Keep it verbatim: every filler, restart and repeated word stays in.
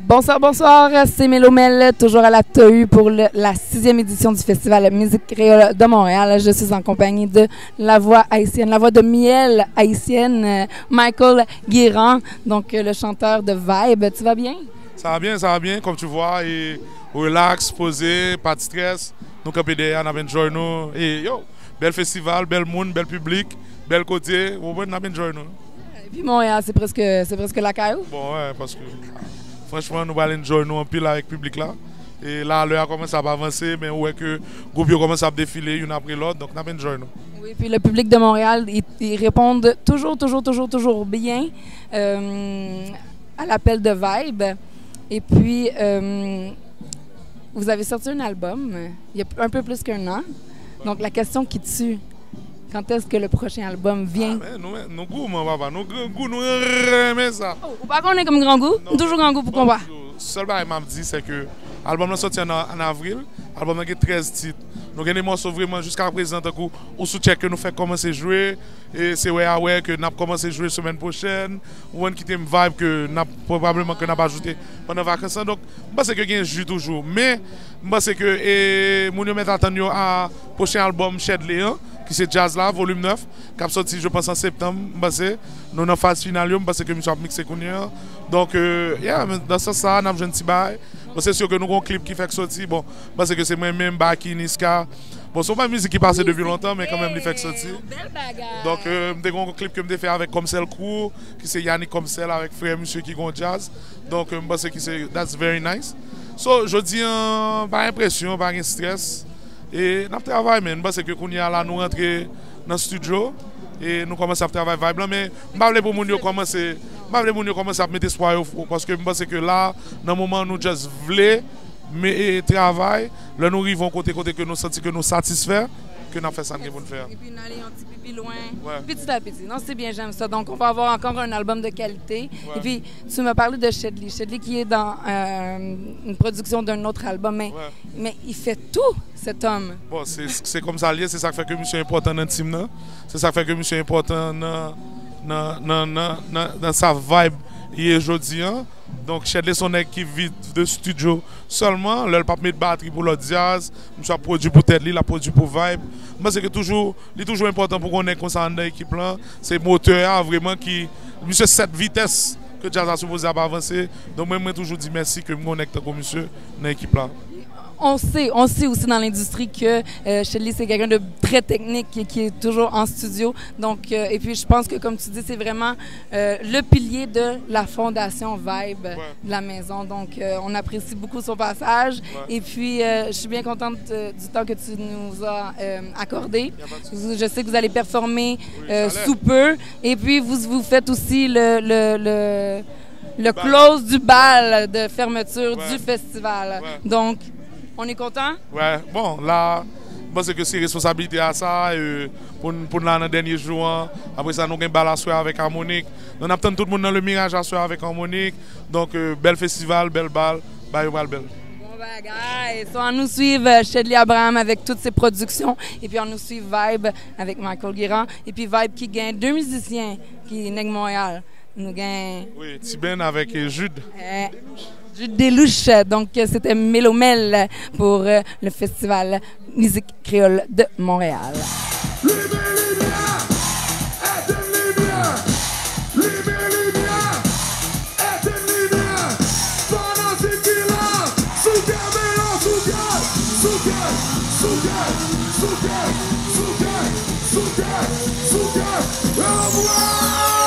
Bonsoir, bonsoir, c'est Mélomel, toujours à la T U pour le- la sixième édition du Festival Musique Créole de Montréal. Je suis en compagnie de la voix haïtienne, la voix de miel haïtienne, euh, Michael Guérin, donc euh, le chanteur de Vibe. Tu vas bien? Ça va bien, ça va bien, comme tu vois, et relax, posé, pas de stress. Nou kanpe dèyè, n ap enjoy nou. E yo, bèl festival, bèl moun, bèl piblik, bèl kote, ou konprann, n ap enjoy nou. Epi Montréal, se preske, se preske lakay ou? Bon, wè, paske franchman, nou pral enjoy nou anpil avèk piblik la. E la, lè a kòmanse ap avanse, men ou wè ke gwoup yo kòmanse ap defile youn apre lòt, donk n ap enjoy nou. Oui, puis le public de Montréal, ils, ils répondent toujours, toujours, toujours, toujours bien euh, à l'appel de Vibe. Et puis, euh, vous avez sorti un album il y a un peu plus qu'un an. Donc, la question qui tue, quand est-ce que le prochain album vient? Men nou, men nou gouman, papa. Nou grangou, nou renmen sa. Oh, ou pa konnen kòm grangou? M toujou grangou pou konba. Sèl bagay m ap di, se ke albòm lan sòti an, an avril. Albòm lan gen trèz tit. Nou gen de mòso vrèman jiska prezan, tankou ou sou tchèk ke nou fèk kòmanse jwe. E se wè a wè ke n ap kòmanse jwe semèn pwochèn. Ou konn kite m vibe ke n ap pwobableman ke n ap ajoute pandan vakans lan. Donk, m panse ke gen ji toujou. Men, m panse ke e, moun yo mèt atann yo a pwochen albòm Shedley an, ki se Djaz la, volim nèf, k ap sòti, je panse, an septanm, m panse. Nou nan faz final yo, m panse ke misye ap mikse kounye an. Donk, euh, yeah, men nan sans sa, n ap jwenn ti bagay. Bon, se si ke nou gon klip ki fèk sòti. Bon, m panse ke se mwen menm, Baky, Niska. Bon, se yon pa mizik ki pase depi lontan, men kanmenm li fèk sòti. Bèl bagay. Donk, euh, m te gon klip ke m te fè avèk Kòmsèl Crew, ki se Yannick Kòmsèl avèk frè misye ki gon djaz. Donk, euh, m panse ki se, that's very nice. So, jodi an, pa gen presyon, pa gen strès. E n ap travay, men m panse ke kounye a la, nou rantre nan studio e nou kòmanse ap travay vibe lan, men m pa vle pou moun yo kòmanse, m pa vle moun yo kòmanse ap met espwa yo fou, paske m panse ke la, nan moman nou just vle, men e travay, lè nou rive yon kote, kote ke nou santi ke nou satisfè, ke n ap fè sa n gen pou n fè a. Epi n ale yon ti pi pi lwen, Ouais. Petit à petit. Non, c'est bien, j'aime ça. Donc, on va avoir encore un album de qualité. Ouais. Et puis, tu m'as parlé de Shedley. Shedley qui est dans euh, une production d'un autre album, mais, Ouais. mais il fait tout, cet homme. Bon, se se konsa l ye, se sa k fè ke misye enpòtan nan team nan. Se sa k fè ke misye enpòtan nan, nan, nan, nan, nan, nan sa vibe ye jodi an. Donk, Shedley se yon nèg ki viv de studio sèlman. Lè l p ap met batri pou lòt djaz, misye ap pwodui pou tèt li, l ap pwodui pou vibe. M panse ke toujou, li toujou enpòtan pou gen yon nèg konsa anndan ekip lan. Se motè a vrèman ki, misye sèt vitès ke djaz la sipoze ap avanse. Donk, mwen, mwen toujou di mèsi ke m gen yon nèg tankou misye nan ekip la. On sait, on sait aussi dans l'industrie que euh, Shedley, c'est quelqu'un de très technique qui, qui est toujours en studio. Donc, euh, et puis, je pense que, comme tu dis, c'est vraiment euh, le pilier de la fondation Vibe de la maison. Donc, euh, on apprécie beaucoup son passage. Et puis, euh, je suis bien contente euh, du temps que tu nous as euh, accordé. Je sais que vous allez performer euh, sous peu. Et puis, vous, vous faites aussi le, le, le, le close du bal de fermeture du festival. Donc, on est content? Ouais, bon, la, m panse ke se responsabilite a sa, euh, pou n, pou n la nan dènye jou an. Apre sa, nou gen bal aswè avèk Harmonik. Nou n ap tann tout moun nan Le Mirage aswè avèk Harmonik. Donk, euh, bèl festival, bèl bal, bagay yo pral bèl. Bon bagay. So, ann nou swiv euh, Shedley Abraham avec toutes ses productions. Et puis, ann nou swiv Vibe avec Michael Guérin. Et puis, Vibe qui gagne deux musiciens qui nèg Montréal. Nou gen Oui, Tiben avèk euh, Jude. euh, Jude Delouche. Donc, euh, c'était Mélomel pour euh, le festival Musique Créole de Montréal. Limen limyè, etenn limyè, limen limyè, etenn limyè. Fanatik ki la, souke men yo, souke, souke, souke. Anmwey!